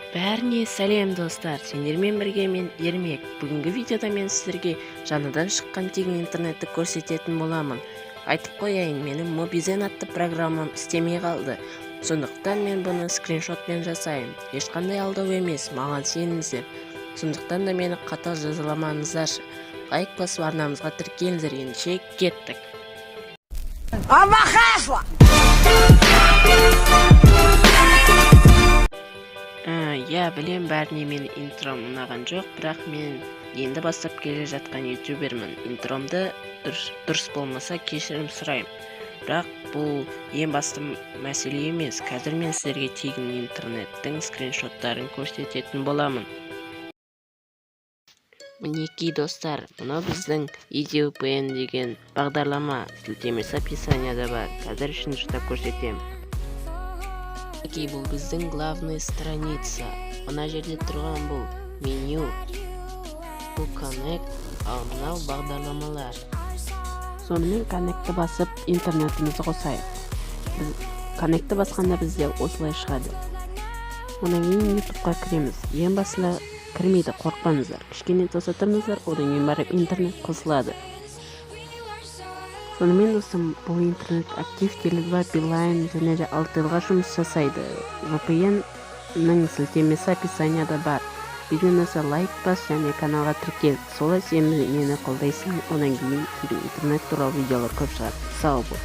Бәріне сәлем, достар! Сендермен бірге мен, Ермек. Бүгінгі видеода мен сіздерге жаңадан шыққан тегін интернетті көрсететін боламын. Айтып қояйын, менің Мобизен атты программам істемей қалды, сондықтан мен бұны скриншотпен жасаймын. Ешқандай алдау емес, маған сеніңіздер. Сондықтан да мені қатал жазаламаңыздаршы. Лайк басып, арнамызға тіркеліңіздер. Ендеше кеттік. Амахашла! Иә, білем, бәріне менің интром ұнаған жоқ, бірақ мен енді бастап келе жатқан ютубермін. Интромды дұрыс болмаса, кешірім сұраймын, бірақ бұл ең басты мәселе емес. Қазір мен сіздерге тегін интернеттің скриншоттарын көрсететін боламын. Мінекей, достар, мынау біздің EasyVPN деген бағдарлама, сілтемесі описанияда бар. Қазір ішін дұрыстап көрсетемін. Мінекей, бұл біздің главный страница. Мына жерде тұрған бұл меню, бұл Connect, ал мынау бағдарламалар. Сонымен Connect-ті басып, интернетімізді қосайық. Біз Connect-ті басқанда, бізде осылай шығады. Одан кейін Ютубқа кіреміз. Ең басында кірмейді, қорықпаңыздар, кішкене тоса тұрыңыздар, одан кейін барып интернет қосылады. Сонымен, достым, бұл интернет Актив, Теле2, Билайн және де Алтелға жұмыс жасайды. VPN-нің сілтемесі описанияда бар. Видео ұнаса, лайк бас және каналға тіркел. Солай сен мені қолдайсың. Одан кейін тегін интернет туралы видеолар көп шығады. Сау бол.